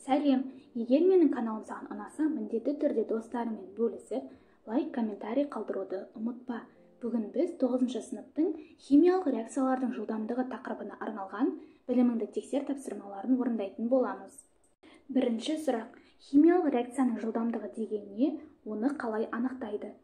Сәлем! Егер менің каналым саған ұнаса, міндетті түрде достарыңмен бөлісіп, лайк, комментарий қалдыруды ұмытпа. Бүгін біз 9 сыныптың химиялық реакциялардың жылдамдығы тақырыбына арналған біліміңді тексер тапсырмаларын орындайтын боламыз. Бірінші сұрақ. Химиялық реакцияның жылдамдығы деген не, оны қалай анықтайды?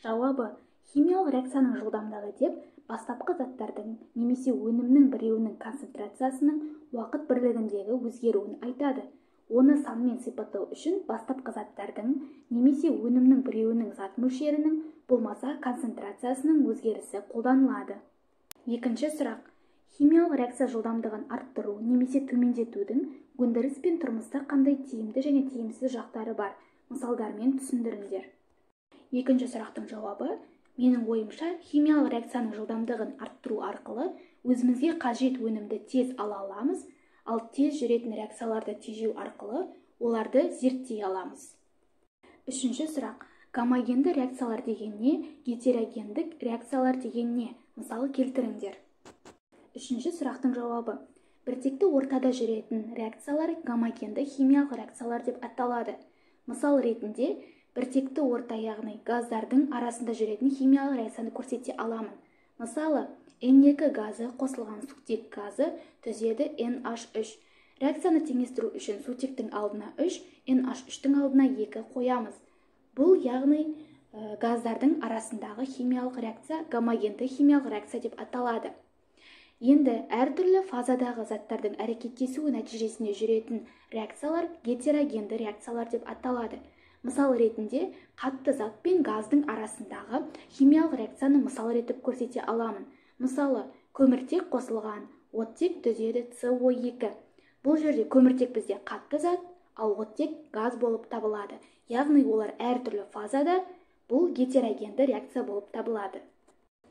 Жауабы: химиялық реакцияның жылдамдығы деп бастапқы заттардың немесе өнімнің біреуінің концентрациясының уақыт бірлігіндегі өзгеруін айтады. Оны санмен сипаттау үшін бастапқы заттардың немесе өнімнің біреуінің зат мөлшерінің болмаса концентрациясының өзгерісі қолданылады. Екінші сұрақ. Химиялық реакция жылдамдығын арттыру немесе төмендетудің өндіріс пен тұрмыста қандай тиімді және тиімсіз жақтары бар? Мысалдармен түсіндіріңдер. Екінші сұрақтың жауабы: менің ойымша, химиялық реакцияның жылдамдығын арттыру арқылы өзімізге қажет өнімді тез ала аламыз, ал тез жүретін реакцияларды тежеу арқылы оларды зерттей аламыз. Үшінші сұрақ. Гомогенді реакциялар деген не, гетерогендік реакциялар деген не? Мысал келтіріңдер. Үшінші сұрақтың жауабы: біртекті ортада жүретін реакциялар гомогенді химиялық реакциялар деп аталады. Мысал ретінде біртекті орта, яғни газдардың арасында жүретін химиялық реакцияны көрсете аламын. Мысалы, N2 газы қосылған сутек газы түзеді NH3. Реакцияны теңестіру үшін сутектің алдына 3, NH3-тің алдына 2 қоямыз. Бұл яғни газдардың арасындағы химиялық реакция гомогенді химиялық реакция деп аталады. Енді әртүрлі фазадағы заттардың әрекеттесуі нәтижесінде жүретін реакциялар гетерогенді реакциялар деп аталады. Мысал ретінде қатты зат пен газдың арасындағы химиялық реакцияны мысал ретіп көрсете аламын. Мысалы, көміртек қосылған оттек түзеді CO2. Бұл жерде көміртек бізде қатты зат, ал оттек газ болып табылады. Яғни олар әртүрлі фазада, бұл гетерогенді реакция болып табылады.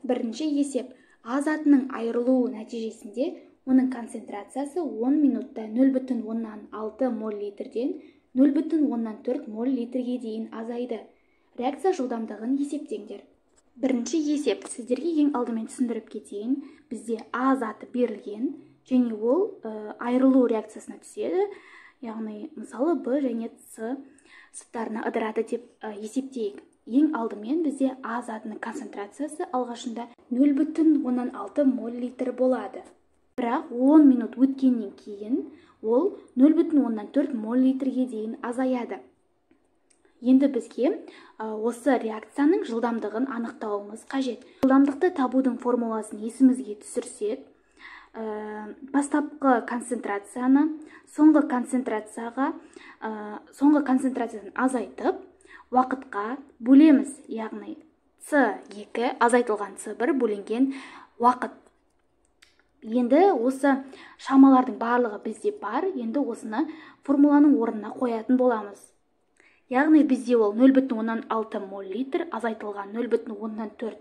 Бірінші есеп. А затының айырылуы нәтижесінде оның концентрациясы 10 минутта 0,6 моль литрден 0,4 моль литрге дейін азайды. Реакция жылдамдығын есептеңдер. Бірінші есеп. Сіздерге ең алдымен түсіндіріп кетейін. Бізде А заты берілген және ол айырылу реакциясына түседі. Яғни, мысалы, Б және С заттарына ыдырады деп есептейік. Ең алдымен бізде А затының концентрациясы алғашында 0,6 моль литр болады. Бірақ 10 минут өткеннен кейін ол 0,4 моль литрге дейін азаяды. Енді бізге осы реакцияның жылдамдығын анықтауымыз қажет. Жылдамдықты табудың формуласын есімізге түсірсек, бастапқы концентрацияны соңғы концентрацияға, соңғы концентрациядан азайтып, уақытқа бөлеміз, яғни С2 азайтылған С1 бөлінген уақыт. Енді осы шамалардың барлығы бізде бар, енді осыны формуланың орнына қоятын боламыз. Яғни бізде ол 0,6 моль литр азайтылған 0,4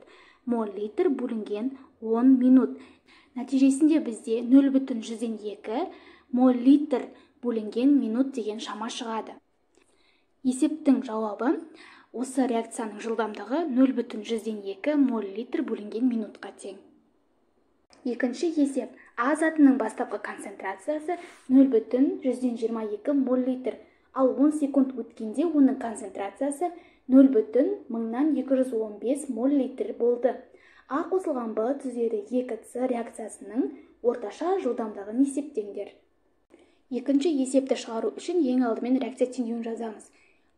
моль литр бөлінген 10 минут. Нәтижесінде бізде 0,02 моль литр бөлінген минут деген шама шығады. Есептің жауабы: осы реакцияның жылдамдығы 0,02 моль литр бөлінген минутқа тең. Екінші есеп. А затының бастапқы концентрациясы 0,22 моль литр, ал 10 секунд өткенде оның концентрациясы 0,1215 моль литр болды. А қосылған Б түзеді 2С реакциясының орташа жылдамдығын есептеңдер. Екінші есепті шығару үшін ең алдымен реакция теңдеуін жазамыз.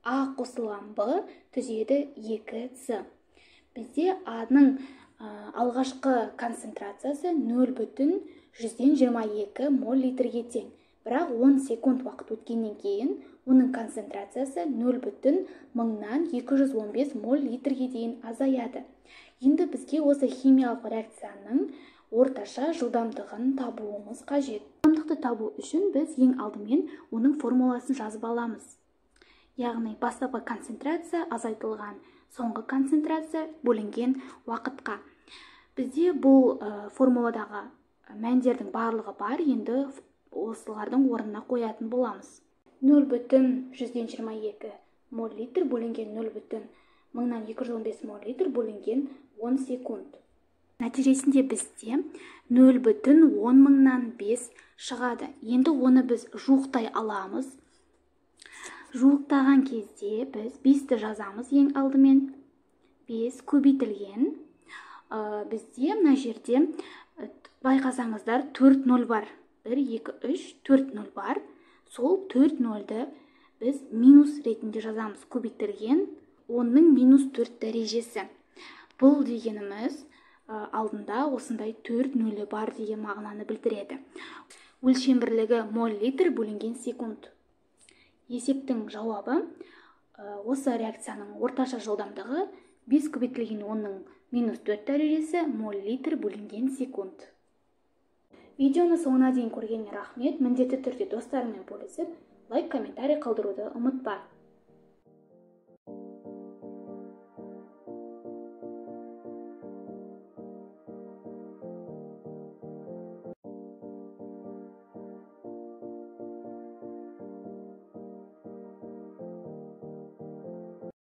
А қосылған Б түзеді 2С. Бізде А-ның алғашқы концентрациясы 0,22 моль литрге тең. Бірақ 10 секунд уақыт өткеннен кейін оның концентрациясы 0,1215 моль литрге дейін азаяды. Енді бізге осы химиялық реакцияның орташа жылдамдығын табуымыз қажет. Жылдамдықты табу үшін біз ең алдымен оның формуласын жазып аламыз. Яғни бастапқы концентрация азайтылған соңғы концентрация бөлінген уақытқа. Бізде бұл формуладағы мәндердің барлығы бар, енді осылардың орнына қоятын боламыз. 0,22 моль литр бөлінген 0,1215 моль литр бөлінген 10 секунд. Нәтижесінде бізде 0,005 шығады. Енді оны біз жуықтай аламыз. Жуықтаған кезде біз 5-ті жазамыз ең алдымен. 5 көбейтілген. Бізде мына жерде байқасаңыздар 4 0 бар. 1, 2, 3, 4 0 бар. Сол 4 0-ді біз минус ретінде жазамыз. Көбейтілген 10-ның минус 4 дәрежесі. Бұл дегеніміз алдында осындай 4 нөлі бар деген мағынаны білдіреді. Өлшем бірлігі моль литр бөлінген секунд. Есептің жауабы осы реакцияның орташа жылдамдығы 5 көбейтілген 10-ның минус 4 дәрежесі моль литр бөлінген секунд. Видеоны соңына дейін көргеніне рахмет. Міндетті түрде достарыңмен бөлісіп, лайк, комментарий қалдыруды ұмытпа.